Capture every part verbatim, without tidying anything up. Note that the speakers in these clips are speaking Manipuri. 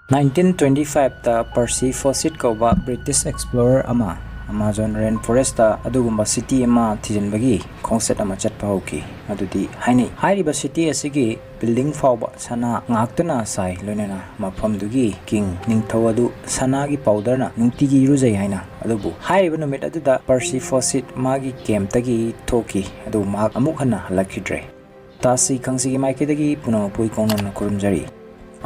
ꯅꯥꯏꯟꯇꯤꯟ ꯇ꯭ꯋꯦꯟꯇꯤ ꯐꯥꯏꯚꯇ Percy Fawcett ꯀꯧꯕ British explorer ꯑꯃ Amazon rainforestꯇ ꯑꯗꯨꯒꯨꯝꯕ city ꯑꯃ ꯊꯤꯖꯤꯟꯕꯒꯤ ꯈꯣꯡꯆꯠ ꯑꯃ ꯆꯠꯄ ꯍꯧꯈꯤ꯫ ꯑꯗꯨꯗꯤ ꯍꯥꯏꯅꯩ, ꯍꯥꯏꯔꯤꯕ city ꯑꯁꯤꯒꯤ building ꯐꯥꯎꯕ ꯁꯅꯥ ꯉꯥꯛꯇꯅ ꯁꯥꯏ, ꯂꯣꯏꯅꯅ ꯃꯐꯝꯗꯨꯒꯤ king, ꯅꯤꯡꯊꯧ ꯑꯗꯨ ꯁꯅꯥꯒꯤ powderꯅ ꯅꯨꯡꯇꯤꯒꯤ ꯏꯔꯨꯖꯩ ꯍꯥꯏꯅ꯫ ꯑꯗꯨꯕꯨ ꯍꯥꯏꯔꯤꯕ ꯅꯨꯃꯤꯠ ꯑꯗꯨꯗ Percy Fawcett ꯃꯥꯒꯤ campꯇꯒꯤ ꯊꯣꯛꯈꯤ, ꯑꯗꯨꯕꯨ ꯃꯍꯥꯛ ꯑꯃꯨꯛ ꯍꯟꯅ ꯍꯜꯂꯛꯈꯤꯗ꯭ꯔꯦ꯫ ꯇꯥꯁꯤ ꯈꯪꯁꯤꯒꯤ ꯃꯥꯏꯀꯩꯗꯒꯤ ꯄꯨꯝꯅꯃꯛꯄꯨ ꯏꯀꯣꯡꯅꯅ ꯈꯨꯔꯨꯝꯖꯔꯤ꯫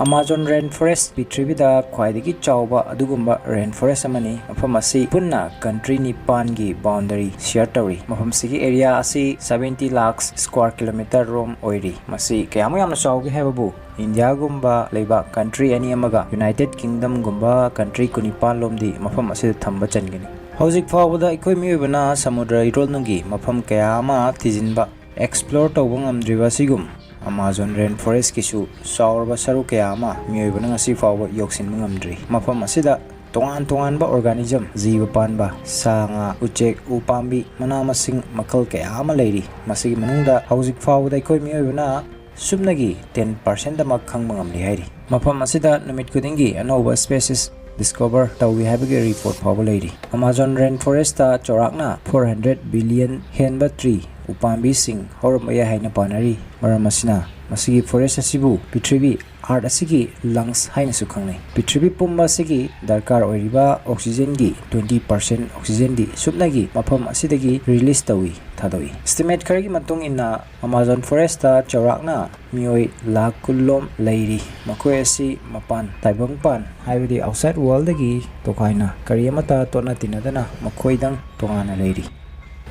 Amazon rainforest ꯄ꯭ꯔꯤꯊꯤꯕꯤꯗ ꯈ꯭ꯋꯥꯏꯗꯒꯤ ꯆꯥꯎꯕ ꯑꯗꯨꯒꯨꯝꯕ rainforest ꯑꯃꯅꯤ꯫ ꯃꯐꯝ ꯑꯁꯤ ꯄꯨꯟꯅ country ꯅꯤꯄꯥꯟꯒꯤ boundary share ꯇꯧꯔꯤ꯫ ꯃꯐꯝꯁꯤꯒꯤ area ꯑꯁꯤ seventy lakhs square kilometer ꯔꯣꯝ ꯑꯣꯏꯔꯤ꯫ ꯃꯁꯤ ꯀꯌꯥꯃꯨꯛ ꯌꯥꯝꯅ ꯆꯥꯎꯒꯦ ꯍꯥꯏꯕꯕꯨ, ꯏꯟꯗꯤꯌꯥꯒꯨꯝꯕ ꯂꯩꯕꯥꯛ country ꯑꯅꯤ ꯑꯃꯒ United Kingdomꯒꯨꯝꯕ country ꯀꯨꯟꯅꯤꯄꯥꯟ ꯂꯣꯝꯗꯤ ꯃꯐꯝ ꯑꯁꯤꯗ ꯊꯝꯕ ꯆꯟꯒꯅꯤ꯫ ꯍꯧꯖꯤꯛ ꯐꯥꯎꯕꯗ ꯑꯩꯈꯣꯏ ꯃꯤꯑꯣꯏꯕꯅ ꯁꯃꯨꯗ꯭ꯔ ꯏꯔꯣꯜꯅꯨꯡꯒꯤ ꯃꯐꯝ ꯀꯌꯥ ꯑꯃ ꯊꯤꯖꯤꯟꯕ, explore ꯇꯧꯕ ꯉꯝꯗ꯭ꯔꯤꯕ ꯑꯁꯤꯒꯨꯝ Amazon rainforestꯀꯤꯁꯨ ꯆꯥꯎꯔꯕ ꯁꯔꯨꯛ ꯀꯌꯥ ꯑꯃ ꯃꯤꯑꯣꯏꯕꯅ ꯉꯁꯤ ꯐꯥꯎꯕ ꯌꯧꯁꯤꯟꯕ ꯉꯝꯗ꯭ꯔꯤ꯫ ꯃꯐꯝ ꯑꯁꯤꯗ ꯇꯣꯉꯥꯟ ꯇꯣꯉꯥꯟꯕ organism, ꯖꯤꯕ ꯄꯥꯟꯕ, ꯁꯥ ꯉꯥ, ꯎꯆꯦꯛ, ꯎ ꯄꯥꯝꯕꯤ, ꯃꯅꯥ ꯃꯁꯤꯡ ꯃꯈꯜ ꯀꯌꯥ ꯑꯃ ꯂꯩꯔꯤ꯫ ꯃꯁꯤꯒꯤ ꯃꯅꯨꯡꯗ ꯍꯧꯖꯤꯛ ꯐꯥꯎꯕꯗ ꯑꯩꯈꯣꯏ ꯃꯤꯑꯣꯏꯕꯅ ꯁꯨꯞꯅꯒꯤ ten percentꯃꯛ ꯈꯪꯕ ꯉꯝꯂꯤ ꯍꯥꯏꯔꯤ꯫ ꯃꯐꯝ ꯑꯁꯤꯗ ꯅꯨꯃꯤꯠ ꯈꯨꯗꯤꯡꯒꯤ ꯑꯅꯧꯕ species discover ꯇꯧꯏ ꯍꯥꯏꯕꯒꯤ report ꯐꯥꯎꯕ ꯂꯩꯔꯤ꯫ Amazon rainforestꯇ ꯆꯥꯎꯔꯥꯛꯅ four hundred billion ꯍꯦꯟꯕ tree, ꯎꯄꯥꯝꯕꯤꯁꯤꯡ ꯍꯧꯔꯝꯕ ꯌꯥꯏ ꯍꯥꯏꯅ ꯄꯥꯅꯔꯤ꯫ ꯃꯔꯝ ꯑꯁꯤꯅ ꯃꯁꯤꯒꯤ forest ꯑꯁꯤꯕꯨ ꯄ꯭ꯔꯤꯊꯤꯕꯤ, earth ꯑꯁꯤꯒꯤ lungs ꯍꯥꯏꯅꯁꯨ ꯈꯪꯅꯩ꯫ ꯄ꯭ꯔꯤꯊꯤꯕꯤ ꯄꯨꯝꯕ ꯑꯁꯤꯒꯤ ꯗꯔꯀꯥꯔ ꯑꯣꯏꯔꯤꯕ oxygenꯒꯤ twenty percent oxygenꯗꯤ ꯁꯨꯞꯅꯒꯤ ꯃꯐꯝ ꯑꯁꯤꯗꯒꯤ release ꯇꯧꯏ, ꯊꯥꯗꯣꯛꯏ꯫ Estimate ꯈꯔꯒꯤ ꯃꯇꯨꯡ ꯏꯟꯅ Amazon forestꯇ ꯆꯥꯎꯔꯥꯛꯅ ꯃꯤꯑꯣꯏ ꯂꯥꯈ ꯀꯨꯟ ꯂꯣꯝ ꯂꯩꯔꯤ꯫ ꯃꯈꯣꯏ ꯑꯁꯤ ꯃꯄꯥꯟ ꯇꯥꯏꯕꯪꯄꯥꯟ, ꯍꯥꯏꯕꯗꯤ outside worldꯗꯒꯤ ꯇꯣꯈꯥꯏꯅ ꯀꯔꯤ ꯑꯃꯠꯇ ꯇꯣꯠꯅ ꯇꯤꯟꯅꯗꯅ ꯃꯈꯣꯏꯗꯪ ꯇꯣꯉꯥꯟꯅ ꯂꯩꯔꯤ꯫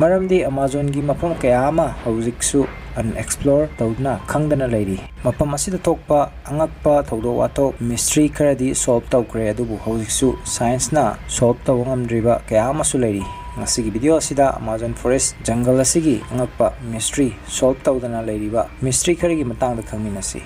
ꯃꯔꯝꯗꯤ Amazonꯒꯤ ꯃꯐꯝ ꯀꯌꯥ ꯑꯃ ꯍꯧꯖꯤꯛꯁꯨ unexplore ꯇꯧꯗꯨꯅ ꯈꯪꯗꯅ ꯂꯩꯔꯤ꯫ ꯃꯐꯝ ꯑꯁꯤꯗ ꯊꯣꯛꯄ ꯑꯉꯛꯄ ꯊꯧꯗꯣꯛ ꯋꯥꯊꯣꯛ, mystery ꯈꯔꯗꯤ solve ꯇꯧꯈ꯭ꯔꯦ, ꯑꯗꯨꯕꯨ ꯍꯧꯖꯤꯛꯁꯨ scienceꯅ solve ꯇꯧꯕ ꯉꯝꯗ꯭ꯔꯤꯕ ꯀꯌꯥ ꯑꯃꯁꯨ ꯂꯩꯔꯤ꯫ ꯉꯁꯤꯒꯤ video ꯑꯁꯤꯗ Amazon forest jungle ꯑꯁꯤꯒꯤ ꯑꯉꯛꯄ mystery solve ꯇꯧꯗꯅ ꯂꯩꯔꯤꯕ mystery ꯈꯔꯒꯤ ꯃꯇꯥꯡꯗ ꯈꯪꯃꯤꯟꯅꯁꯤ꯫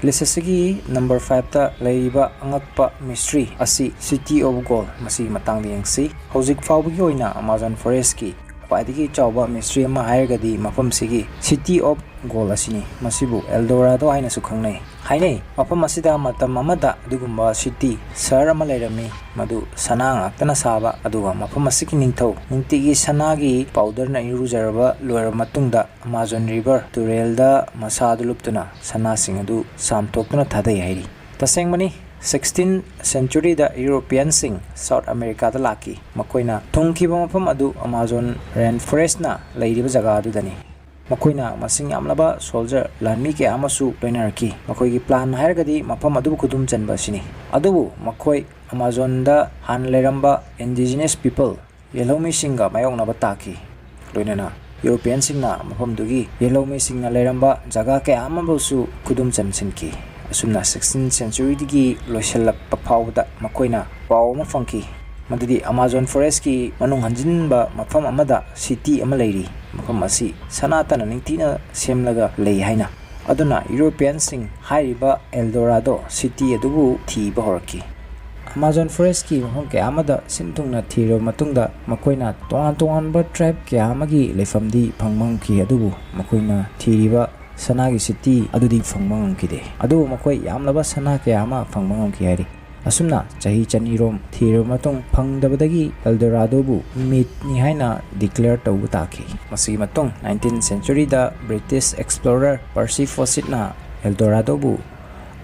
List ꯑꯁꯤꯒꯤ number fiveꯇ ꯂꯩꯔꯤꯕ ꯑꯉꯛꯄ mystery ꯑꯁꯤ City of Gold, ꯃꯁꯤꯒꯤ ꯃꯇꯥꯡꯗ ꯌꯦꯡꯁꯤ꯫ ꯍꯧꯖꯤꯛ ꯐꯥꯎꯕꯒꯤ ꯑꯣꯏꯅ Amazon forestꯀꯤ ꯈ꯭ꯋꯥꯏꯗꯒꯤ ꯆꯥꯎꯕ ꯃꯤꯁꯇ꯭ꯔꯤ ꯑꯃ ꯍꯥꯏꯔꯒꯗꯤ ꯃꯐꯝꯁꯤꯒꯤ City of Gold ꯑꯁꯤꯅꯤ꯫ ꯃꯁꯤꯕꯨ El Dorado ꯍꯥꯏꯅꯁꯨ ꯈꯪꯅꯩ꯫ ꯍꯥꯏꯅꯩ, ꯃꯐꯝ ꯑꯁꯤꯗ ꯃꯇꯝ ꯑꯃꯗ ꯑꯗꯨꯒꯨꯝꯕ ꯁꯤꯇꯤ, ꯁꯍꯔ ꯑꯃ ꯂꯩꯔꯝꯃꯤ, ꯃꯗꯨ ꯁꯅꯥ ꯉꯥꯛꯇꯅ ꯁꯥꯕ꯫ ꯑꯗꯨꯒ ꯃꯐꯝ ꯑꯁꯤꯒꯤ ꯅꯤꯡꯊꯧ ꯅꯨꯡꯇꯤꯒꯤ ꯁꯅꯥꯒꯤ ꯄꯥꯎꯗꯔꯅ ꯏꯔꯨꯖꯔꯕ ꯂꯣꯏꯔꯕ ꯃꯇꯨꯡꯗ, ꯑꯃꯥꯖꯣꯟ ꯔꯤꯚꯔ ꯇꯨꯔꯦꯜꯗ ꯃꯁꯥꯗꯨ ꯂꯨꯞꯇꯨꯅ ꯁꯅꯥꯁꯤꯡ ꯑꯗꯨ ꯆꯥꯝꯊꯣꯛꯇꯨꯅ ꯊꯥꯗꯩ ꯍꯥꯏꯔꯤ꯫ ꯇꯁꯦꯡꯕꯅꯤ, sixteenth centuryꯗ ꯌꯨꯔꯣꯄꯤꯌꯟꯁꯤꯡ ꯁꯥꯎꯠ ꯑꯃꯦꯔꯤꯀꯥꯗ ꯂꯥꯛꯈꯤ꯫ ꯃꯈꯣꯏꯅ ꯊꯨꯡꯈꯤꯕ ꯃꯐꯝ ꯑꯗꯨ ꯑꯃꯥꯖꯣꯟ ꯔꯦꯟ ꯐꯣꯔꯦꯁꯅ ꯂꯩꯔꯤꯕ ꯖꯒꯥ ꯑꯗꯨꯗꯅꯤ꯫ ꯃꯈꯣꯏꯅ ꯃꯁꯤꯡ ꯌꯥꯝꯂꯕ ꯁꯣꯜꯖꯔ, ꯂꯥꯟꯃꯤ ꯀꯌꯥ ꯑꯃꯁꯨ ꯂꯣꯏꯅꯔꯛꯈꯤ꯫ ꯃꯈꯣꯏꯒꯤ ꯄ꯭ꯂꯥꯟ ꯍꯥꯏꯔꯒꯗꯤ ꯃꯐꯝ ꯑꯗꯨꯕꯨ ꯈꯨꯗꯨꯝ ꯆꯟꯕ ꯑꯁꯤꯅꯤ꯫ ꯑꯗꯨꯕꯨ ꯃꯈꯣꯏ ꯑꯃꯥꯖꯣꯟꯗ ꯍꯥꯟꯅ ꯂꯩꯔꯝꯕ indigenous people, ꯌꯦꯜꯍꯧꯃꯤꯁꯤꯡꯒ ꯃꯥꯌꯣꯛꯅꯕ ꯇꯥꯈꯤ꯫ ꯂꯣꯏꯅꯅ ꯌꯨꯔꯣꯄꯤꯌꯟꯁꯤꯡꯅ ꯃꯐꯝꯗꯨꯒꯤ ꯌꯦꯜꯍꯧꯃꯤꯁꯤꯡꯅ ꯂꯩꯔꯝꯕ ꯖꯒꯥ ꯀꯌꯥ ꯑꯃꯕꯨꯁꯨ ꯈꯨꯗꯨꯝ ꯆꯟꯁꯤꯟꯈꯤ꯫ ꯑꯁꯨꯝꯅ sixteenth centuryꯗꯒꯤ ꯂꯣꯏꯁꯤꯜꯂꯛꯄ ꯐꯥꯎꯕꯗ ꯃꯈꯣꯏꯅ ꯄꯥꯎ ꯑꯃ ꯐꯪꯈꯤ, ꯃꯗꯨꯗꯤ ꯑꯃꯥꯖꯣꯟ ꯐꯣꯔꯦꯁꯀꯤ ꯃꯅꯨꯡ ꯍꯟꯖꯤꯟꯕ ꯃꯐꯝ ꯑꯃꯗ ꯁꯤꯇꯤ ꯑꯃ ꯂꯩꯔꯤ꯫ ꯃꯐꯝ ꯑꯁꯤ ꯁꯅꯥꯇꯅ ꯅꯤꯡꯊꯤꯅ ꯁꯦꯝꯂꯒ ꯂꯩ ꯍꯥꯏꯅ꯫ ꯑꯗꯨꯅ ꯌꯨꯔꯣꯄꯤꯌꯟꯁꯤꯡ ꯍꯥꯏꯔꯤꯕ El Dorado ꯁꯤꯇꯤ ꯑꯗꯨꯕꯨ ꯊꯤꯕ ꯍꯧꯔꯛꯈꯤ꯫ ꯑꯃꯥꯖꯣꯟ ꯐꯣꯔꯦꯁꯀꯤ ꯃꯐꯝ ꯀꯌꯥ ꯑꯃꯗ ꯁꯤꯟ ꯊꯨꯡꯅ ꯊꯤꯔꯕ ꯃꯇꯨꯡꯗ, ꯃꯈꯣꯏꯅ ꯇꯣꯉꯥꯟ ꯇꯣꯉꯥꯟꯕ ꯇ꯭ꯔꯥꯏꯕ ꯀꯌꯥ ꯑꯃꯒꯤ ꯂꯩꯐꯝꯗꯤ ꯐꯪꯕ ꯉꯝꯈꯤ, ꯑꯗꯨꯕꯨ ꯃꯈꯣꯏꯅ ꯊꯤꯔꯤꯕ ꯁꯅꯥꯒꯤ ꯁꯤꯇꯤ ꯑꯗꯨꯗꯤ ꯐꯪꯕ ꯉꯝꯈꯤꯗꯦ꯫ ꯑꯗꯨꯕꯨ ꯃꯈꯣꯏ ꯌꯥꯝꯂꯕ ꯁꯅꯥ ꯀꯌꯥ ꯑꯃ ꯐꯪꯕ ꯉꯝꯈꯤ ꯍꯥꯏꯔꯤ꯫ ꯑꯁꯨꯝꯅ ꯆꯍꯤ ꯆꯅꯤꯔꯣꯝ ꯊꯤꯔꯕ ꯃꯇꯨꯡ ꯐꯪꯗꯕꯗꯒꯤ El Doradoꯕꯨ ꯃꯤꯠꯅꯤ ꯍꯥꯏꯅ declare ꯇꯧꯕ ꯇꯥꯈꯤ꯫ ꯃꯁꯤꯒꯤ ꯃꯇꯨꯡ nineteenth centuryꯗ British explorer Percy Fawcettꯅ El Doradoꯕꯨ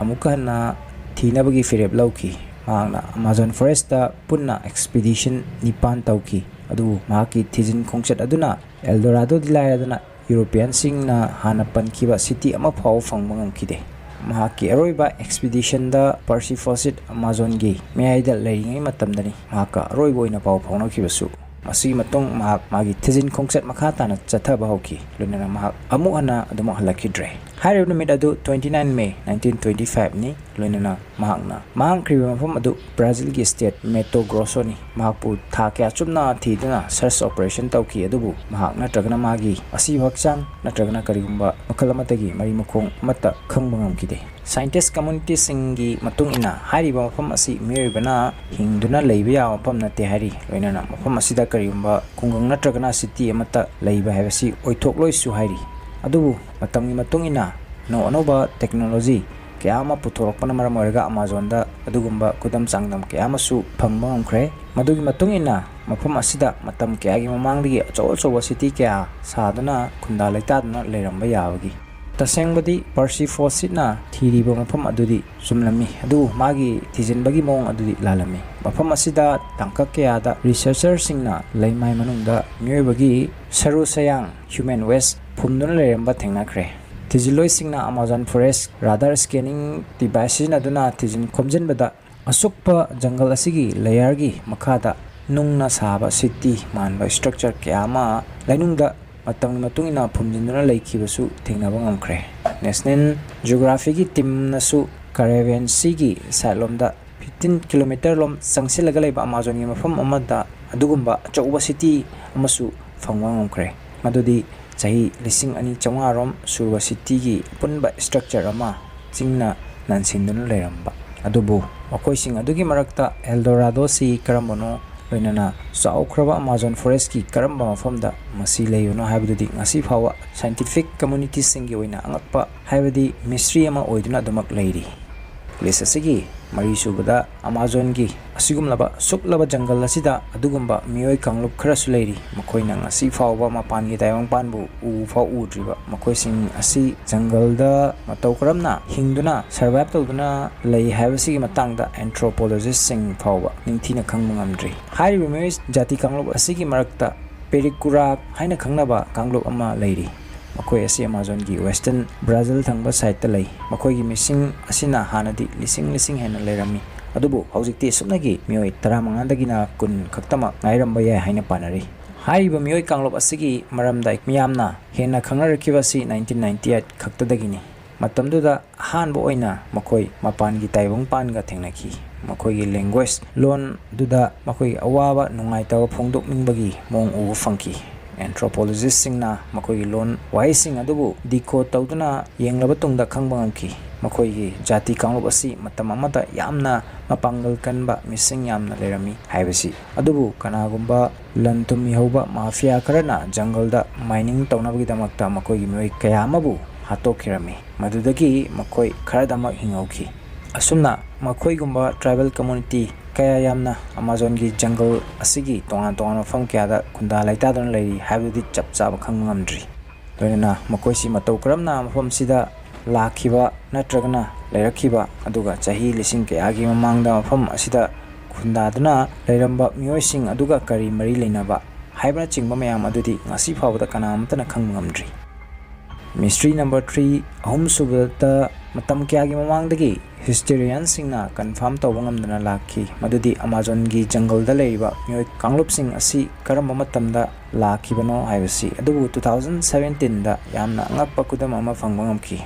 ꯑꯃꯨꯛꯀ ꯍꯟꯅ ꯊꯤꯅꯕꯒꯤ ꯐꯤꯔꯦꯞ ꯂꯧꯈꯤ꯫ ꯃꯍꯥꯛꯅ ꯑꯃꯥꯖꯣꯟ ꯐꯣꯔꯦꯁꯇ ꯄꯨꯟꯅ expedition ꯅꯤꯄꯥꯟ ꯇꯧꯈꯤ, ꯑꯗꯨꯕꯨ ꯃꯍꯥꯛꯀꯤ ꯊꯤꯖꯤꯟ ꯈꯣꯡꯆꯠ ꯑꯗꯨꯅ El Doradoꯗꯤ ꯂꯥꯏꯔꯗꯅ ꯌꯨꯔꯣꯄꯤꯌꯟꯁꯤꯡꯅ ꯍꯥꯟꯅ ꯄꯟꯈꯤꯕ ꯁꯤꯇꯤ ꯑꯃ ꯐꯥꯎꯕ ꯐꯪꯕ ꯉꯝꯈꯤꯗꯦ꯫ ꯃꯍꯥꯛꯀꯤ ꯑꯔꯣꯏꯕ expeditionꯗ Percy Fawcett ꯑꯃꯥꯖꯣꯟꯒꯤ ꯃꯌꯥꯏꯗ ꯂꯩꯔꯤꯉꯩ ꯃꯇꯝꯗꯅꯤ ꯃꯍꯥꯛꯀ ꯑꯔꯣꯏꯕ ꯑꯣꯏꯅ ꯄꯥꯎ ꯐꯥꯎꯅꯈꯤꯕꯁꯨ꯫ ꯃꯁꯤꯒꯤ ꯃꯇꯨꯡ ꯃꯍꯥꯛ ꯃꯥꯒꯤ ꯊꯤꯖꯤꯟ ꯈꯣꯡꯆꯠ ꯃꯈꯥ ꯇꯥꯅ ꯆꯠꯊꯕ ꯍꯧꯈꯤ, ꯂꯣꯏꯅꯅ ꯃꯍꯥꯛ ꯑꯃꯨꯛ ꯍꯟꯅ ꯑꯗꯨꯃꯛ ꯍꯜꯂꯛꯈꯤꯗ꯭ꯔꯦ꯫ ꯍꯥꯏꯔꯤꯕ ꯅꯨꯃꯤꯠ ꯑꯗꯨ twenty nine May nineteen twenty five ꯅꯤ꯫ ꯂꯣꯏꯅꯅ ꯃꯍꯥꯛꯅ ꯃꯥꯡꯈ꯭ꯔꯤꯕ ꯃꯐꯝ ꯑꯗꯨ ꯕ꯭ꯔꯥꯖꯤꯜꯒꯤ state Mato Grosso ꯅꯤ꯫ ꯃꯍꯥꯛꯄꯨ ꯊꯥ ꯀꯌꯥ ꯆꯨꯞꯅ ꯊꯤꯗꯨꯅ search operation ꯇꯧꯈꯤ, ꯑꯗꯨꯕꯨ ꯃꯍꯥꯛ ꯅꯠꯇ꯭ꯔꯒꯅ ꯃꯥꯒꯤ ꯑꯁꯤꯕ ꯍꯛꯆꯥꯡ ꯅꯠꯇ꯭ꯔꯒꯅ ꯀꯔꯤꯒꯨꯝꯕ ꯃꯈꯜ ꯑꯃꯠꯇꯒꯤ ꯃꯔꯤ ꯃꯈꯣꯡ ꯑꯃꯠꯇ ꯈꯪꯕ ꯉꯝꯈꯤꯗꯦ꯫ Scientist community ꯁꯤꯡꯒꯤ ꯃꯇꯨꯡ ꯏꯟꯅ, ꯍꯥꯏꯔꯤꯕ ꯃꯐꯝ ꯑꯁꯤ ꯃꯤꯑꯣꯏꯕꯅ ꯍꯤꯡꯗꯨꯅ ꯂꯩꯕ ꯌꯥꯕ ꯃꯐꯝ ꯅꯠꯇꯦ ꯍꯥꯏꯔꯤ꯫ ꯂꯣꯏꯅꯅ ꯃꯐꯝ ꯑꯁꯤꯗ ꯀꯔꯤꯒꯨꯝꯕ ꯈꯨꯡꯒꯪ ꯅꯠꯇ꯭ꯔꯒꯅ city ꯑꯃꯠꯇ ꯂꯩꯕ ꯍꯥꯏꯕꯁꯤ ꯑꯣꯏꯊꯣꯛꯂꯣꯏꯁꯨ ꯍꯥꯏꯔꯤ꯫ ꯑꯗꯨꯕꯨ ꯃꯇꯝꯒꯤ ꯃꯇꯨꯡ ꯏꯟꯅ ꯑꯅꯧ ꯑꯅꯧꯕ technology ꯀꯌꯥ ꯑꯃ ꯄꯨꯊꯣꯔꯛꯄꯅ ꯃꯔꯝ ꯑꯣꯏꯔꯒ Amazon ꯗ ꯑꯗꯨꯒꯨꯝꯕ ꯈꯨꯗꯝ ꯆꯥꯡꯗꯝ ꯀꯌꯥ ꯑꯃꯁꯨ ꯐꯪꯕ ꯉꯝꯈ꯭ꯔꯦ꯫ ꯃꯗꯨꯒꯤ ꯃꯇꯨꯡ ꯏꯟꯅ ꯃꯐꯝ ꯑꯁꯤꯗ ꯃꯇꯝ ꯀꯌꯥꯒꯤ ꯃꯃꯥꯡꯗꯒꯤ ꯑꯆꯧ ꯑꯆꯧꯕ city ꯀꯌꯥ ꯁꯥꯗꯨꯅ ꯈꯨꯟꯗꯥ ꯂꯩꯇꯥꯗꯨꯅ ꯂꯩꯔꯝꯕ ꯌꯥꯕꯒꯤ꯫ ꯇꯁꯦꯡꯕꯗꯤ Percy Fawcett ꯅ ꯊꯤꯔꯤꯕ ꯃꯐꯝ ꯑꯗꯨꯗꯤ ꯆꯨꯝꯂꯝꯃꯤ, ꯑꯗꯨꯕꯨ ꯃꯥꯒꯤ ꯊꯤꯖꯤꯟꯕꯒꯤ ꯃꯑꯣꯡ ꯑꯗꯨꯗꯤ ꯂꯥꯜꯂꯝꯃꯤ꯫ ꯃꯐꯝ ꯑꯁꯤꯗ ꯇꯥꯡꯀꯛ ꯀꯌꯥꯗ researcher ꯁꯤꯡꯅ ꯂꯩꯃꯥꯏ ꯃꯅꯨꯡꯗ ꯃꯤꯑꯣꯏꯕꯒꯤ ꯁꯔꯨ ꯁꯌꯥꯡ, human waste, ꯐꯨꯝꯗꯨꯅ ꯂꯩꯔꯝꯕ ꯊꯦꯡꯅꯈ꯭ꯔꯦ꯫ ꯊꯤꯖꯤꯜꯂꯣꯏꯁꯤꯡꯅ Amazon forest radar scanning device ꯁꯤꯖꯤꯟꯅꯗꯨꯅ ꯊꯤꯖꯤꯟ ꯈꯣꯝꯖꯤꯟꯕꯗ ꯑꯁꯨꯛꯄ ꯖꯪꯒꯜ ꯑꯁꯤꯒꯤ layer ꯒꯤ ꯃꯈꯥꯗ ꯅꯨꯡꯅ ꯁꯥꯕ city ꯃꯥꯟꯕ structure ꯀꯌꯥ ꯑꯃ ꯂꯩꯅꯨꯡꯗ ꯃꯇꯝꯒꯤ ꯃꯇꯨꯡ ꯏꯟꯅ ꯐꯨꯝꯖꯤꯟꯗꯨꯅ ꯂꯩꯈꯤꯕꯁꯨ ꯊꯦꯡꯅꯕ ꯉꯝꯈ꯭ꯔꯦ꯫ National Geography ꯒꯤ team ꯅꯁꯨ Caribbean Sea ꯒꯤ side ꯂꯣꯝꯗ fifteen kilometer ꯂꯣꯝ ꯆꯪꯁꯤꯜꯂꯒ ꯂꯩꯕ Amazon ꯒꯤ ꯃꯐꯝ ꯑꯃꯗ ꯑꯗꯨꯒꯨꯝꯕ ꯑꯆꯧꯕ city ꯑꯃꯁꯨ ꯐꯪꯕ ꯉꯝꯈ꯭ꯔꯦ, ꯃꯗꯨꯗꯤ ꯆꯍꯤ ꯂꯤꯁꯤꯡ ꯑꯅꯤ ꯆꯥꯝꯃꯉꯥ ꯔꯣꯝ ꯁꯨꯔꯕ city ꯒꯤ ꯑꯄꯨꯟꯕ structure ꯑꯃ ꯆꯤꯡꯅ ꯅꯟꯁꯤꯟꯗꯨꯅ ꯂꯩꯔꯝꯕ꯫ ꯑꯗꯨꯕꯨ ꯃꯈꯣꯏꯁꯤꯡ ꯑꯗꯨꯒꯤ ꯃꯔꯛꯇ El Dorado ꯁꯤ ꯀꯔꯝꯕꯅꯣ, ꯂꯣꯏꯅꯅ ꯆꯥꯎꯈ꯭ꯔꯕ Amazon forest ꯀꯤ ꯀꯔꯝꯕ ꯃꯐꯝꯗ ꯃꯁꯤ ꯂꯩꯕꯅꯣ ꯍꯥꯏꯕꯗꯨꯗꯤ ꯉꯁꯤ ꯐꯥꯎꯕ scientific community ꯁꯤꯡꯒꯤ ꯑꯣꯏꯅ ꯑꯉꯛꯄ, ꯍꯥꯏꯕꯗꯤ mystery ꯑꯃ ꯑꯣꯏꯗꯨꯅ ꯑꯗꯨꯃꯛ ꯂꯩꯔꯤ꯫ List ꯑꯁꯤꯒꯤ ꯃꯔꯤꯁꯨꯕꯗ Amazon ꯒꯤ ꯑꯁꯤꯒꯨꯝꯂꯕ ꯁꯨꯛꯂꯕ ꯖꯪꯒꯜ ꯑꯁꯤꯗ ꯑꯗꯨꯒꯨꯝꯕ ꯃꯤꯑꯣꯏ ꯀꯥꯡꯂꯨꯞ ꯈꯔꯁꯨ ꯂꯩꯔꯤ, ꯃꯈꯣꯏꯅ ꯉꯁꯤ ꯐꯥꯎꯕ ꯃꯄꯥꯟꯒꯤ ꯇꯥꯏꯕꯪꯄꯥꯟꯕꯨ ꯎ ꯐꯥꯎ ꯎꯗ꯭ꯔꯤꯕ꯫ ꯃꯈꯣꯏꯁꯤꯡ ꯑꯁꯤ ꯖꯪꯒꯜꯗ ꯃꯇꯧ ꯀꯔꯝꯅ ꯍꯤꯡꯗꯨꯅ survive ꯇꯧꯗꯨꯅ ꯂꯩ ꯍꯥꯏꯕꯁꯤꯒꯤ ꯃꯇꯥꯡꯗ anthropologist ꯁꯤꯡ ꯐꯥꯎꯕ ꯅꯤꯡꯊꯤꯅ ꯈꯪꯕ ꯉꯝꯗ꯭ꯔꯤ꯫ ꯍꯥꯏꯔꯤꯕ ꯃꯤꯑꯣꯏ ꯖꯥꯇꯤ ꯀꯥꯡꯂꯨꯞ ꯑꯁꯤꯒꯤ ꯃꯔꯛꯇ Pericura ꯍꯥꯏꯅ ꯈꯪꯅꯕ ꯀꯥꯡꯂꯨꯞ ꯑꯃ ꯂꯩꯔꯤ꯫ ꯃꯈꯣꯏ ꯑꯁꯤ Amazon ꯒꯤ western Brazil ꯊꯪꯕ side ꯇ ꯂꯩ꯫ ꯃꯈꯣꯏꯒꯤ ꯃꯤꯁꯤꯡ ꯑꯁꯤꯅ ꯍꯥꯟꯅꯗꯤ ꯂꯤꯁꯤꯡ ꯂꯤꯁꯤꯡ ꯍꯦꯟꯅ ꯂꯩꯔꯝꯃꯤ, ꯑꯗꯨꯕꯨ ꯍꯧꯖꯤꯛꯇꯤ ꯁꯨꯞꯅꯒꯤ ꯃꯤꯑꯣꯏ ꯇꯔꯥꯃꯉꯥꯗꯒꯤꯅ ꯀꯨꯟ ꯈꯛꯇꯃꯛ ꯉꯥꯏꯔꯝꯕ ꯌꯥꯏ ꯍꯥꯏꯅ ꯄꯥꯅꯔꯤ꯫ ꯍꯥꯏꯔꯤꯕ ꯃꯤꯑꯣꯏ ꯀꯥꯡꯂꯨꯞ ꯑꯁꯤꯒꯤ ꯃꯔꯝꯗ ꯃꯤꯌꯥꯝꯅ ꯍꯦꯟꯅ ꯈꯪꯅꯔꯛꯈꯤꯕ ꯑꯁꯤ nineteen ninety eight ꯈꯛꯇꯗꯒꯤꯅꯤ꯫ ꯃꯇꯝꯗꯨꯗ ꯑꯍꯥꯟꯕ ꯑꯣꯏꯅ ꯃꯈꯣꯏ ꯃꯄꯥꯟꯒꯤ ꯇꯥꯏꯕꯪꯄꯥꯟꯒ ꯊꯦꯡꯅꯈꯤ꯫ ꯃꯈꯣꯏꯒꯤ language, ꯂꯣꯟꯗꯨꯗ ꯃꯈꯣꯏꯒꯤ ꯑꯋꯥꯕ ꯅꯨꯡꯉꯥꯏꯇꯕ ꯐꯣꯡꯗꯣꯛꯅꯤꯡꯕꯒꯤ ꯃꯑꯣꯡ ꯎꯕ ꯐꯪꯈꯤ꯫ Anthropologistꯁꯤꯡꯅ ꯃꯈꯣꯏꯒꯤ ꯂꯣꯟ ꯋꯥꯍꯩꯁꯤꯡ ꯑꯗꯨꯕꯨ decode ꯇꯧꯗꯨꯅ ꯌꯦꯡꯂꯕ ꯇꯨꯡꯗ ꯈꯪꯕ ꯉꯝꯈꯤ꯫ ꯃꯈꯣꯏꯒꯤ ꯖꯥꯇꯤ ꯀꯥꯡꯂꯨꯞ ꯑꯁꯤ ꯃꯇꯝ ꯑꯃꯗ ꯌꯥꯝꯅ ꯃꯄꯥꯡꯒꯜ ꯀꯟꯕ ꯃꯤꯁꯤꯡ ꯌꯥꯝꯅ ꯂꯩꯔꯝꯃꯤ ꯍꯥꯏꯕꯁꯤ꯫ ꯑꯗꯨꯕꯨ ꯀꯅꯥꯒꯨꯝꯕ ꯂꯟ ꯊꯨꯝ ꯃꯤꯍꯧꯕ mafia ꯈꯔꯅ ꯖꯪꯒꯜꯗ mining ꯇꯧꯅꯕꯒꯤꯗꯃꯛꯇ ꯃꯈꯣꯏꯒꯤ ꯃꯤꯑꯣꯏ ꯀꯌꯥ ꯑꯃꯕꯨ ꯍꯥꯠꯇꯣꯛꯈꯤꯔꯝꯃꯤ꯫ ꯃꯗꯨꯗꯒꯤ ꯃꯈꯣꯏ ꯈꯔꯗꯃꯛ ꯍꯤꯡꯍꯧꯈꯤ꯫ ꯑꯁꯨꯝꯅ ꯃꯈꯣꯏꯒꯨꯝꯕ tribal community ꯀꯌꯥ ꯌꯥꯝꯅ ꯑꯃꯥꯖꯣꯟꯒꯤ ꯖꯪꯒꯜ ꯑꯁꯤꯒꯤ ꯇꯣꯉꯥꯟ ꯇꯣꯉꯥꯟꯕ ꯃꯐꯝ ꯀꯌꯥꯗ ꯈꯨꯟꯗꯥ ꯂꯩꯇꯥꯗꯨꯅ ꯂꯩꯔꯤ ꯍꯥꯏꯕꯗꯨꯗꯤ ꯆꯞ ꯆꯥꯕ ꯈꯪꯕ ꯉꯝꯗ꯭ꯔꯤ꯫ ꯂꯣꯏꯅꯅ ꯃꯈꯣꯏꯁꯤ ꯃꯇꯧ ꯀꯔꯝꯅ ꯃꯐꯝꯁꯤꯗ ꯂꯥꯛꯈꯤꯕ ꯅꯠꯇ꯭ꯔꯒꯅ ꯂꯩꯔꯛꯈꯤꯕ, ꯑꯗꯨꯒ ꯆꯍꯤ ꯂꯤꯁꯤꯡ ꯀꯌꯥꯒꯤ ꯃꯃꯥꯡꯗ ꯃꯐꯝ ꯑꯁꯤꯗ ꯈꯨꯟꯗꯥꯗꯨꯅ ꯂꯩꯔꯝꯕ ꯃꯤꯑꯣꯏꯁꯤꯡ ꯑꯗꯨꯒ ꯀꯔꯤ ꯃꯔꯤ ꯂꯩꯅꯕ ꯍꯥꯏꯕꯅꯆꯤꯡꯕ ꯃꯌꯥꯝ ꯑꯗꯨꯗꯤ ꯉꯁꯤ ꯐꯥꯎꯕꯗ ꯀꯅꯥ ꯑꯃꯠꯇꯅ ꯈꯪꯕ ꯉꯝꯗ꯭ꯔꯤ꯫ Mystery number three, ꯑꯍꯨꯝꯁꯨꯕꯗ, ꯃꯇꯝ ꯀꯌꯥꯒꯤ ꯃꯃꯥꯡꯗꯒꯤ historianꯁꯤꯡꯅ confirm ꯇꯧꯕ ꯉꯝꯗꯅ ꯂꯥꯛꯈꯤ ꯃꯗꯨꯗꯤ ꯑꯃꯥꯖꯣꯟꯒꯤ ꯖꯪꯒꯜꯗ ꯂꯩꯔꯤꯕ ꯃꯤꯑꯣꯏ ꯀꯥꯡꯂꯨꯞꯁꯤꯡ ꯑꯁꯤ ꯀꯔꯝꯕ ꯃꯇꯝꯗ ꯂꯥꯛꯈꯤꯕꯅꯣ ꯍꯥꯏꯕꯁꯤ꯫ ꯑꯗꯨꯕꯨ two thousand seventeenꯗ ꯌꯥꯝꯅ ꯑꯉꯛꯄ ꯈꯨꯗꯝ ꯑꯃ ꯐꯪꯕ ꯉꯝꯈꯤ꯫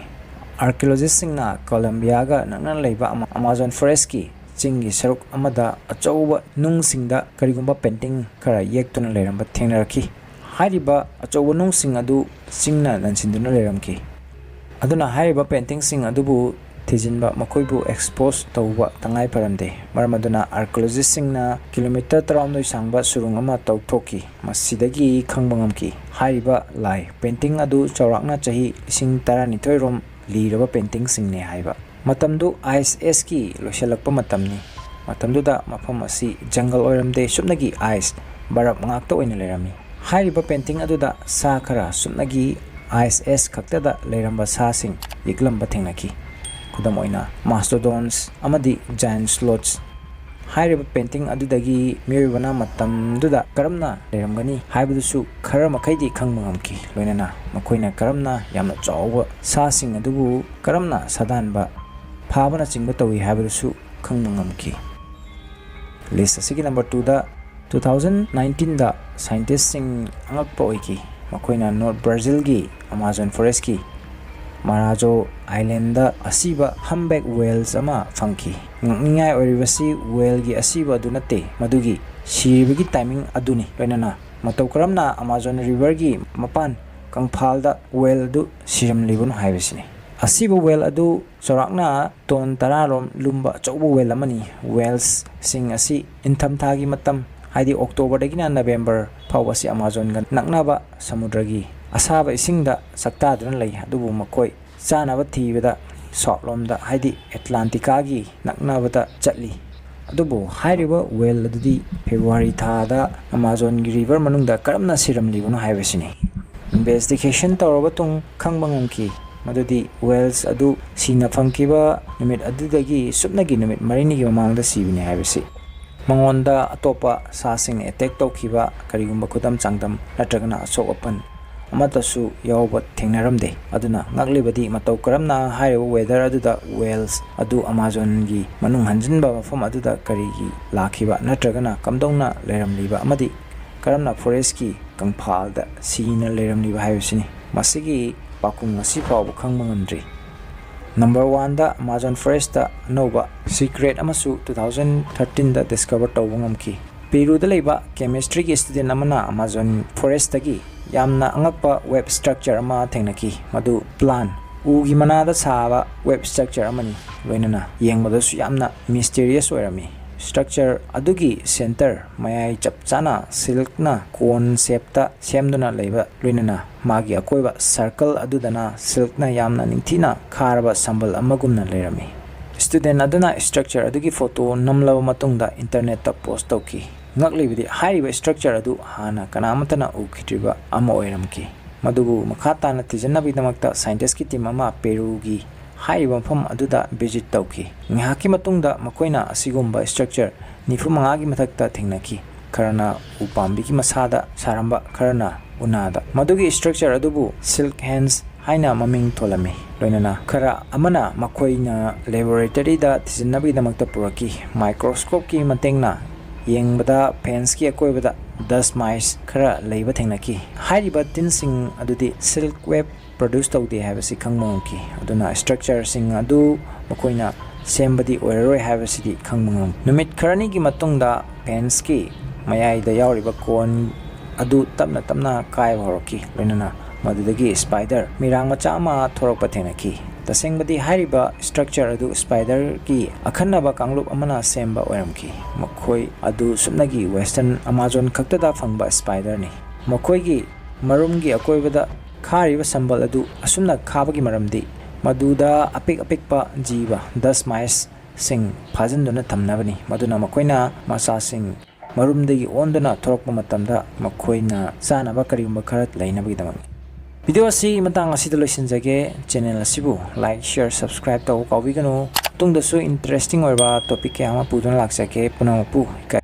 Archaeologistꯁꯤꯡꯅ ꯀꯣꯂꯝꯕꯤꯌꯥꯒ ꯅꯛꯅꯅ ꯂꯩꯕ ꯑꯃ-, ꯑꯃꯥꯖꯣꯟ forestꯀꯤ ꯆꯤꯡꯒꯤ ꯁꯔꯨꯛ ꯑꯃꯗ ꯑꯆꯧꯕ ꯅꯨꯡꯁꯤꯡꯗ ꯀꯔꯤꯒꯨꯝꯕ painting ꯈꯔ ꯌꯦꯛꯇꯨꯅ ꯂꯩꯔꯝꯕ ꯊꯦꯡꯅꯔꯛꯈꯤ꯫ ꯍꯥꯏꯔꯤꯕ ꯑꯆꯧꯕ ꯅꯨꯡꯁꯤꯡ ꯑꯗꯨ ꯆꯤꯡꯅ ꯂꯟꯁꯤꯟꯗꯨꯅ ꯂꯩꯔꯝꯈꯤ꯫ ꯑꯗꯨꯅ ꯍꯥꯏꯔꯤꯕ paintingꯁꯤꯡ ꯑꯗꯨꯕꯨ ꯊꯤꯖꯤꯟꯕ, ꯃꯈꯣꯏꯕꯨ expose ꯇꯧꯕ ꯇꯉꯥꯏ ꯐꯔꯝꯗꯦ꯫ ꯃꯔꯝ ꯑꯗꯨꯅ archaeologistꯁꯤꯡꯅ kilometre ꯇꯔꯥꯍꯨꯝꯗꯣꯏ ꯁꯥꯡꯕ ꯁꯨꯔꯨꯡ ꯑꯃ ꯇꯧꯊꯣꯛꯈꯤ꯫ ꯃꯁꯤꯗꯒꯤ ꯈꯪꯕ ꯉꯝꯈꯤ ꯍꯥꯏꯔꯤꯕ ꯂꯥꯏ painting ꯑꯗꯨ ꯆꯥꯎꯔꯥꯛꯅ ꯆꯍꯤ ꯂꯤꯁꯤꯡ ꯇꯔꯥꯅꯤꯊꯣꯏ ꯔꯣꯝ ꯂꯤꯔꯕ paintingꯁꯤꯡꯅꯤ ꯍꯥꯏꯕ꯫ ꯃꯇꯝꯗꯨ Ice Ageꯀꯤ ꯂꯣꯏꯁꯤꯜꯂꯛꯄ ꯃꯇꯝꯅꯤ꯫ ꯃꯇꯝꯗꯨꯗ ꯃꯐꯝ ꯑꯁꯤ ꯖꯪꯒꯜ ꯑꯣꯏꯔꯝꯗꯦ, ꯁꯨꯞꯅꯒꯤ ice, ꯕꯔꯞ ꯉꯥꯛꯇ ꯑꯣꯏꯅ ꯂꯩꯔꯝꯃꯤ꯫ ꯍꯥꯏꯔꯤꯕ painting ꯑꯗꯨꯗ ꯁꯥ ꯈꯔ ꯁꯨꯞꯅꯒꯤ Ice Age ꯈꯛꯇꯗ ꯂꯩꯔꯝꯕ ꯁꯥꯁꯤꯡ ꯌꯦꯛꯂꯝꯕ ꯊꯦꯡꯅꯈꯤ꯫ ꯈꯨꯗꯝ ꯑꯣꯏꯅ mastodons ꯑꯃꯗꯤ giant sloths꯫ ꯍꯥꯏꯔꯤꯕ painting ꯑꯗꯨꯗꯒꯤ ꯃꯤꯑꯣꯏꯕꯅ ꯃꯇꯝꯗꯨꯗ ꯀꯔꯝꯅ ꯂꯩꯔꯝꯒꯅꯤ ꯍꯥꯏꯕꯗꯨꯁꯨ ꯈꯔ ꯃꯈꯩꯗꯤ ꯈꯪꯕ ꯉꯝꯈꯤ꯫ ꯂꯣꯏꯅꯅ ꯃꯈꯣꯏꯅ ꯀꯔꯝꯅ ꯌꯥꯝꯅ ꯆꯥꯎꯕ ꯁꯥꯁꯤꯡ ꯑꯗꯨꯕꯨ ꯀꯔꯝꯅ ꯁꯥꯗꯥꯟꯕ, ꯐꯥꯕꯅꯆꯤꯡꯕ ꯇꯧꯏ ꯍꯥꯏꯕꯗꯨꯁꯨ ꯈꯪꯕ ꯉꯝꯈꯤ꯫ List ꯑꯁꯤꯒꯤ number twoꯗ ꯇꯨ ꯊꯥꯎꯖꯟ ꯅꯥꯏꯟꯇꯤꯟꯗ scientistꯁꯤꯡ ꯑꯉꯛꯄ ꯑꯣꯏꯈꯤ꯫ ꯃꯈꯣꯏꯅ North Brazilꯒꯤ Amazon forestꯀꯤ Marajo Islandꯗ ꯑꯁꯤꯕ humpback whales ꯑꯃ ꯐꯪꯈꯤ꯫ ꯉꯛꯅꯤꯡꯉꯥꯏ ꯑꯣꯏꯔꯤꯕꯁꯤ whaleꯒꯤ ꯑꯁꯤꯕ ꯑꯗꯨ ꯅꯠꯇꯦ, ꯃꯗꯨꯒꯤ ꯁꯤꯔꯤꯕꯒꯤ timing ꯑꯗꯨꯅꯤ꯫ ꯂꯣꯏꯅꯅ ꯃꯇꯧ ꯀꯔꯝꯅ Amazon Riverꯒꯤ ꯃꯄꯥꯟ ꯀꯪꯐꯥꯜꯗ whale ꯑꯗꯨ ꯁꯤꯔꯝꯂꯤꯕꯅꯣ ꯍꯥꯏꯕꯁꯤꯅꯤ꯫ ꯑꯁꯤꯕ whale ꯑꯗꯨ ꯆꯥꯎꯔꯥꯛꯅ ton ꯇꯔꯥꯔꯣꯝ ꯂꯨꯝꯕ ꯑꯆꯧꯕ whale ꯑꯃꯅꯤ꯫ Whalesꯁꯤꯡ ꯑꯁꯤ ꯏꯪꯊꯝꯊꯥꯒꯤ ꯃꯇꯝ, ꯍꯥꯏꯗꯤ Octoberꯗꯒꯤꯅ November ꯐꯥꯎꯕ ꯑꯁꯤ Amazonꯒ ꯅꯛꯅꯕ ꯁꯃꯨꯗ꯭ꯔꯒꯤ ꯑꯁꯥꯕ ꯏꯁꯤꯡꯗ ꯆꯥꯛꯇꯥꯗꯨꯅ ꯂꯩ꯫ ꯑꯗꯨꯕꯨ ꯃꯈꯣꯏ ꯆꯥꯅꯕ ꯊꯤꯕꯗ south ꯂꯣꯝꯗ, ꯍꯥꯏꯗꯤ Atlanticaꯒꯤ ꯅꯛꯅꯕꯗ ꯆꯠꯂꯤ꯫ ꯑꯗꯨꯕꯨ ꯍꯥꯏꯔꯤꯕ whale ꯑꯗꯨꯗꯤ February ꯊꯥꯗ Amazonꯒꯤ river ꯃꯅꯨꯡꯗ ꯀꯔꯝꯅ ꯁꯤꯔꯝꯂꯤꯕꯅꯣ ꯍꯥꯏꯕꯁꯤꯅꯤ꯫ Investigation ꯇꯧꯔꯕ ꯇꯨꯡ ꯈꯪꯕ ꯉꯝꯈꯤ ꯃꯗꯨꯗꯤ whales ꯑꯗꯨ ꯁꯤꯅ ꯐꯪꯈꯤꯕ ꯅꯨꯃꯤꯠ ꯑꯗꯨꯗꯒꯤ ꯁꯨꯞꯅꯒꯤ ꯅꯨꯃꯤꯠ ꯃꯔꯤꯅꯤꯒꯤ ꯃꯃꯥꯡꯗ ꯁꯤꯕꯅꯤ ꯍꯥꯏꯕꯁꯤ꯫ ꯃꯉꯣꯟꯗ ꯑꯇꯣꯞꯄ ꯁꯥꯁꯤꯡꯅ attack ꯇꯧꯈꯤꯕ ꯀꯔꯤꯒꯨꯝꯕ ꯈꯨꯗꯝ ꯆꯥꯡꯗꯝ ꯅꯠꯇ꯭ꯔꯒꯅ ꯑꯁꯣꯛ ꯑꯄꯟ ꯑꯃꯠꯇꯁꯨ ꯌꯥꯎꯕ ꯊꯦꯡꯅꯔꯝꯗꯦ꯫ ꯑꯗꯨꯅ ꯉꯛꯂꯤꯕꯗꯤ ꯃꯇꯧ ꯀꯔꯝꯅ ꯍꯥꯏꯔꯤꯕ weather ꯑꯗꯨꯗ whales ꯑꯗꯨ Amazonꯒꯤ ꯃꯅꯨꯡ ꯍꯟꯖꯤꯟꯕ ꯃꯐꯝ ꯑꯗꯨꯗ ꯀꯔꯤꯒꯤ ꯂꯥꯛꯈꯤꯕ ꯅꯠꯇ꯭ꯔꯒꯅ ꯀꯝꯗꯧꯅ ꯂꯩꯔꯝꯂꯤꯕ ꯑꯃꯗꯤ ꯀꯔꯝꯅ forestꯀꯤ ꯀꯪꯐꯥꯜꯗ ꯁꯤꯅ ꯂꯩꯔꯝꯂꯤꯕ ꯍꯥꯏꯕꯁꯤꯅꯤ꯫ ꯃꯁꯤꯒꯤ ꯄꯥꯎꯈꯨꯝ ꯉꯁꯤ ꯐꯥꯎꯕ ꯈꯪꯕ ꯉꯝꯗ꯭ꯔꯤ꯫ Number oneꯗ Amazon forestꯇ ꯑꯅꯧꯕ secret ꯑꯃꯁꯨ ꯇꯨ ꯊꯥꯎꯖꯟ ꯊꯥꯔꯇꯤꯟꯗ discover ꯇꯧꯕ ꯉꯝꯈꯤ꯫ Peruꯗ ꯂꯩꯕ chemistryꯒꯤ student ꯑꯃꯅ Amazon forestꯇꯒꯤ ꯌꯥꯝꯅ ꯑꯉꯛꯄ web structure ꯑꯃ ꯊꯦꯡꯅꯈꯤ꯫ ꯃꯗꯨ plant, ꯎꯒꯤ ꯃꯅꯥꯗ ꯁꯥꯕ web structure ꯑꯃꯅꯤ꯫ ꯂꯣꯏꯅꯅ ꯌꯦꯡꯕꯗꯁꯨ ꯌꯥꯝꯅ mysterious ꯑꯣꯏꯔꯝꯃꯤ꯫ Structure ꯑꯗꯨꯒꯤ center ꯃꯌꯥꯏ ꯆꯞ ꯆꯥꯅ silkꯅ cone shapeꯇ ꯁꯦꯝꯗꯨꯅ ꯂꯩꯕ, ꯂꯣꯏꯅꯅ ꯃꯥꯒꯤ ꯑꯀꯣꯏꯕ circle ꯑꯗꯨꯗꯅ silkꯅ ꯌꯥꯝꯅ ꯅꯤꯡꯊꯤꯅ ꯈꯥꯔꯕ ꯁꯝꯕꯜ ꯑꯃꯒꯨꯝꯅ ꯂꯩꯔꯝꯃꯤ꯫ Student ꯑꯗꯨꯅ structure ꯑꯗꯨꯒꯤ photo ꯅꯝꯂꯕ ꯃꯇꯨꯡꯗ internetꯇ post ꯇꯧꯈꯤ꯫ ꯉꯛꯂꯤꯕꯗꯤ ꯍꯥꯏꯔꯤꯕ structure ꯑꯗꯨ ꯍꯥꯟꯅ ꯀꯅꯥꯃꯠꯇꯅ ꯎꯈꯤꯗ꯭ꯔꯤꯕ ꯑꯃ ꯑꯣꯏꯔꯝꯈꯤ꯫ ꯃꯗꯨꯕꯨ ꯃꯈꯥ ꯇꯥꯅ ꯊꯤꯖꯤꯟꯅꯕꯒꯤꯗꯃꯛꯇ scientistꯀꯤ team ꯑꯃ Peruꯒꯤ ꯍꯥꯏꯔꯤꯕ ꯃꯐꯝ ꯑꯗꯨꯗ visit ꯇꯧꯈꯤ꯫ ꯉꯥꯏꯍꯥꯛꯀꯤ ꯃꯇꯨꯡꯗ ꯃꯈꯣꯏꯅ ꯑꯁꯤꯒꯨꯝꯕ structure ꯅꯤꯐꯨ ꯃꯉꯥꯒꯤ ꯃꯊꯛꯇ ꯊꯦꯡꯅꯈꯤ꯫ ꯈꯔꯅ ꯎ ꯄꯥꯝꯕꯤꯒꯤ ꯃꯁꯥꯗ ꯁꯥꯔꯝꯕ, ꯈꯔꯅ ꯎꯅꯥꯗ꯫ ꯃꯗꯨꯒꯤ structure ꯑꯗꯨꯕꯨ silk hens ꯍꯥꯏꯅ ꯃꯃꯤꯡ ꯊꯣꯜꯂꯝꯃꯤ꯫ ꯂꯣꯏꯅꯅ ꯈꯔ ꯑꯃꯅ ꯃꯈꯣꯏꯅ laboratoryꯗ ꯊꯤꯖꯤꯟꯅꯕꯒꯤꯗꯃꯛꯇ ꯄꯨꯔꯛꯈꯤ꯫ Microscopeꯀꯤ ꯃꯇꯦꯡꯅ ꯌꯦꯡꯕꯗ ꯐꯦꯟꯁꯀꯤ ꯑꯀꯣꯏꯕꯗ ꯗꯁ ꯃꯥꯏꯁ ꯈꯔ ꯂꯩꯕ ꯊꯦꯡꯅꯈꯤ꯫ ꯍꯥꯏꯔꯤꯕ ꯇꯤꯟꯁꯤꯡ ꯑꯗꯨꯗꯤ ꯁꯤꯜꯛ ꯋꯦꯕ ꯄ꯭ꯔꯣꯗ꯭ꯌꯨꯁ ꯇꯧꯗꯦ ꯍꯥꯏꯕꯁꯤ ꯈꯪꯕ ꯉꯝꯈꯤ꯫ ꯑꯗꯨꯅ ꯏꯁꯇ꯭ꯔꯛꯆꯔꯁꯤꯡ ꯑꯗꯨ ꯃꯈꯣꯏꯅ ꯁꯦꯝꯕꯗꯤ ꯑꯣꯏꯔꯔꯣꯏ ꯍꯥꯏꯕꯁꯤꯗꯤ ꯈꯪꯕ ꯉꯝꯈꯤ꯫ ꯅꯨꯃꯤꯠ ꯈꯔꯅꯤꯒꯤ ꯃꯇꯨꯡꯗ ꯐꯦꯟꯁꯀꯤ ꯃꯌꯥꯏꯗ ꯌꯥꯎꯔꯤꯕ ꯀꯣꯟ ꯑꯗꯨ ꯇꯞꯅ ꯇꯞꯅ ꯀꯥꯏꯕ ꯍꯧꯔꯛꯈꯤ, ꯂꯣꯏꯅꯅ ꯃꯗꯨꯗꯒꯤ ꯁ꯭ꯄꯥꯏꯗꯔ ꯃꯤꯔꯥꯡ ꯃꯆꯥ ꯑꯃ ꯊꯣꯔꯛꯄ ꯊꯦꯡꯅꯈꯤ꯫ ꯇꯁꯦꯡꯕꯗꯤ ꯍꯥꯏꯔꯤꯕ ꯏꯁꯇ꯭ꯔꯛꯆꯔ ꯑꯗꯨ ꯁ꯭ꯄꯥꯏꯗꯔꯒꯤ ꯑꯈꯟꯅꯕ ꯀꯥꯡꯂꯨꯞ ꯑꯃꯅ ꯁꯦꯝꯕ ꯑꯣꯏꯔꯝꯈꯤ꯫ ꯃꯈꯣꯏ ꯑꯗꯨ ꯁꯨꯞꯅꯒꯤ ꯋꯦꯁꯇꯔꯟ ꯑꯃꯥꯖꯣꯟ ꯈꯛꯇꯗ ꯐꯪꯕ ꯁ꯭ꯄꯥꯏꯗꯔꯅꯤ꯫ ꯃꯈꯣꯏꯒꯤ ꯃꯔꯨꯝꯒꯤ ꯑꯀꯣꯏꯕꯗ ꯈꯥꯔꯤꯕ ꯁꯝꯕꯜ ꯑꯗꯨ ꯑꯁꯨꯝꯅ ꯈꯥꯕꯒꯤ ꯃꯔꯝꯗꯤ ꯃꯗꯨꯗ ꯑꯄꯤꯛ ꯑꯄꯤꯛꯄ ꯖꯤꯕ ꯗꯁ ꯃꯥꯏꯁꯁꯤꯡ ꯐꯥꯖꯤꯟꯗꯨꯅ ꯊꯝꯅꯕꯅꯤ, ꯃꯗꯨꯅ ꯃꯈꯣꯏꯅ ꯃꯆꯥꯁꯤꯡ ꯃꯔꯨꯝꯗꯒꯤ ꯑꯣꯟꯗꯨꯅ ꯊꯣꯔꯛꯄ ꯃꯇꯝꯗ ꯃꯈꯣꯏꯅ ꯆꯥꯅꯕ ꯀꯔꯤꯒꯨꯝꯕ ꯈꯔ ꯂꯩꯅꯕꯒꯤꯗꯃꯛꯅꯤ꯫ ꯚꯤꯗꯤꯑꯣ ꯑꯁꯤ ꯃꯇꯥꯡ ꯑꯁꯤꯗ ꯂꯣꯏꯁꯤꯟꯖꯒꯦ꯫ ꯆꯦꯅꯦꯜ ꯑꯁꯤꯕꯨ ꯂꯥꯏꯛ, ꯁꯤꯌꯔ, ꯁꯕꯁꯀ꯭ꯔꯥꯏꯕ ꯇꯧꯕ ꯀꯥꯎꯕꯤꯒꯅꯨ꯫ ꯃꯇꯨꯡꯗꯁꯨ ꯏꯟꯇꯔꯦꯁꯇꯤꯡ ꯑꯣꯏꯕ ꯇꯣꯄꯤꯛ ꯀꯌꯥ ꯑꯃ ꯄꯨꯗꯨꯅ ꯂꯥꯛꯆꯒꯦ꯫ ꯄꯨꯝꯅꯃꯛꯄꯨ ꯏꯀꯥꯏ